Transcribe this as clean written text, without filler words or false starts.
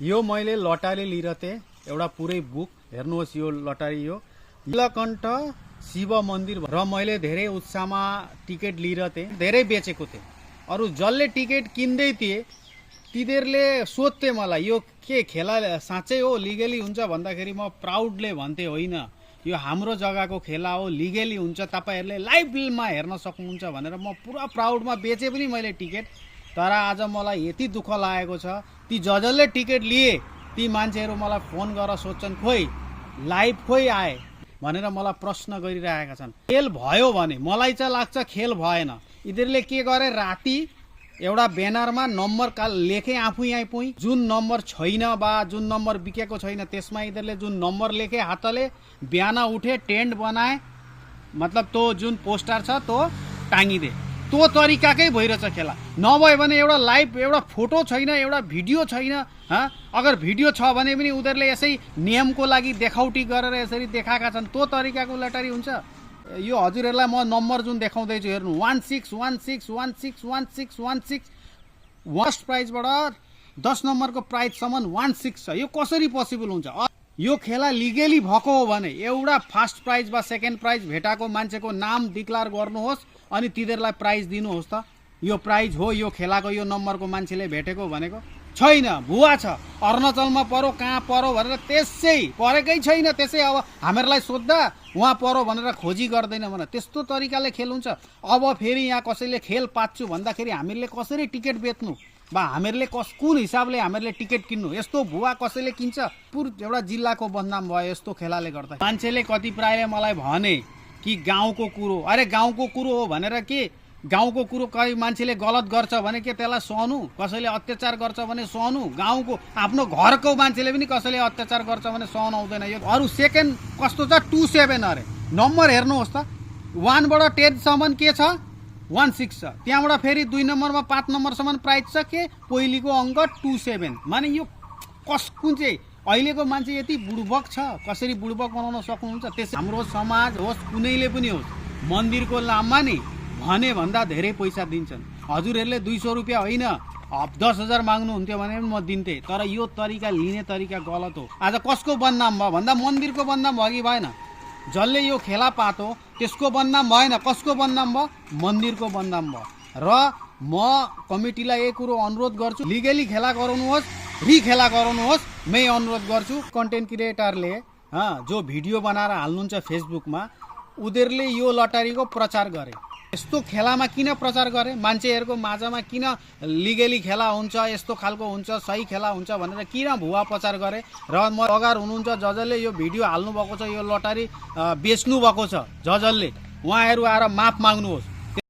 यो मैले लटारी लिरथे एउटा पुरै बुक हेर्नुहोस्। यो लटारी यो नीलकण्ठ शिव मन्दिर र मैले धेरै उत्साहमा टिकट लिरथे, धेरै बेचेको थिएँ। अरू जसले टिकट किन्दै थिए तिनीहरूले सोध्थे मलाई यो के खेला साँच्चै हो लिगली हुन्छ भन्दाखेरि म प्राउडले भन्थे होइन, यो हाम्रो जग्गाको खेला हो, लिगली हुन्छ, तपाईहरुले लाइभमा हेर्न सक्नुहुन्छ भनेर म पुरा प्राउडमा बेचे पनि मैले टिकट। तर आज मलाई यति दुःख लागेको छ, ती जसले टिकट लिए ती मान्छेहरू मलाई फोन गरेर सोध्छन् खोइ लाइभ खोइ आए भनेर मलाई प्रश्न गरिरहेका छन्। खेल भयो भने मलाई चाहिँ लाग्छ खेल भएन। यिनीहरूले के गरे राति एउटा ब्यानरमा नम्बर लेखे आफू यहाँ पुई जुन नम्बर छैन बा जुन नम्बर बिकेको छैन त्यसमा यिनीहरूले जुन नम्बर लेखे हातले बिहान उठे टेन्ट बनाए, मतलब तो जुन पोस्टर छ तो टाँगिदे। तो तरिकाकै भइरहेछ खेला। नभए भने एउटा लाइभ एउटा फोटो छैन, एउटा भिडियो छैन। अगर भिडियो छ भने पनि उनीहरूले यसै नियमको लागि देखाउटी गरेर यसरी देखाएका छन्। तो तरिकाको लटारी हुन्छ। यो हजुरहरूलाई म नम्बर जुन देखाउँदैछु हेर्नु 1616161616 फर्स्ट प्राइजबाट 10 नम्बरको प्राइजसम्म 16 छ। यो कसरी पोसिबल हुन्छ? यो खेला लिगली भएको हो भने एउटा फर्स्ट प्राइज वा सेकेन्ड प्राइज भेटाको मान्छेको नाम डिक्लेयर गर्नुहोस् अनि तिनीहरूलाई प्राइज दिनुहोस् त। यो प्राइज हो यो खेलाको यो नम्बरको मान्छेले भेटेको भनेको छैन, भुवा छ। अरुणाचलमा परो कहाँ परो भनेर त्यसै परेकै छैन। त्यसै अब हामीहरूलाई सोद्धा उहाँ परो भनेर खोजी गर्दैन भने त्यस्तो तरिकाले खेल हुन्छ। अब फेरि यहाँ कसैले खेल पाच्छु भन्दाखेरि हामीहरूले कसरी टिकट बेच्नु बा हामीहरूले कुन हिसाबले हामीहरूले टिकट किन्नु? यस्तो भुवा कसैले किन्छ? एउटा जिल्लाको बदनाम भयो यस्तो खेलाले गर्दा। मान्छेले कतिपयले मलाई भने कि गाउँको कुरो, अरे गाउँको कुरो हो भनेर के गाउँको कुरो कहीँ मान्छेले गलत गर्छ भने के त्यसलाई सहनु? कसैले अत्याचार गर्छ भने सहनु? गाउँको आफ्नो घरको मान्छेले पनि कसैले अत्याचार गर्छ भने सहन आउँदैन। यो अरू सेकेन्ड कस्तो छ 27 अरे नम्बर हेर्नुहोस् त। 1 बाट 10 सम्म के छ 16 छ। त्यहाँबाट फेरि 2 नम्बरमा 5 नम्बरसम्म प्राइज छ के पहिलेको अङ्क 27। माने यो कुन चाहिँ अहिलेको मान्छे यति बुडबक छ, कसरी बुडबक बनाउन सक्नुहुन्छ? त्यसै हाम्रो समाज होस् कुनैले पनि होस् मन्दिरको नाममा नि भने भन्दा धेरै पैसा दिन्छन्। हजुरहरूले 200 रुपियाँ होइन 10,000 माग्नुहुन्थ्यो भने पनि म दिन्थेँ। तर यो तरिका लिने तरिका गलत हो। आज कसको बदनाम भयो भन्दा मन्दिरको बदनाम भयो कि भएन? जसले यो खेला पातो त्यसको बदनाम भएन, कसको बदनाम भयो? मन्दिरको बदनाम भयो। र म कमिटीलाई एक कुरो अनुरोध गर्छु, लिगली खेला गराउनुहोस्, खेला गराउनुहोस्। मै अनुरोध गर्छु कन्टेन्ट क्रिएटरले जो भिडियो बनाएर हाल्नुहुन्छ फेसबुकमा उनीहरूले यो लटारीको प्रचार गरे। यस्तो खेलामा किन प्रचार गरे? मान्छेहरूको माझमा किन लिगली खेला हुन्छ, यस्तो खालको हुन्छ, सही खेला हुन्छ भनेर किन भुवा प्रचार गरे? र म अगार हुनुहुन्छ जजले यो भिडियो हाल्नु भएको छ, यो लटारी बेच्नु भएको छ जजले, उहाँहरू आएर माफ माग्नुहोस्।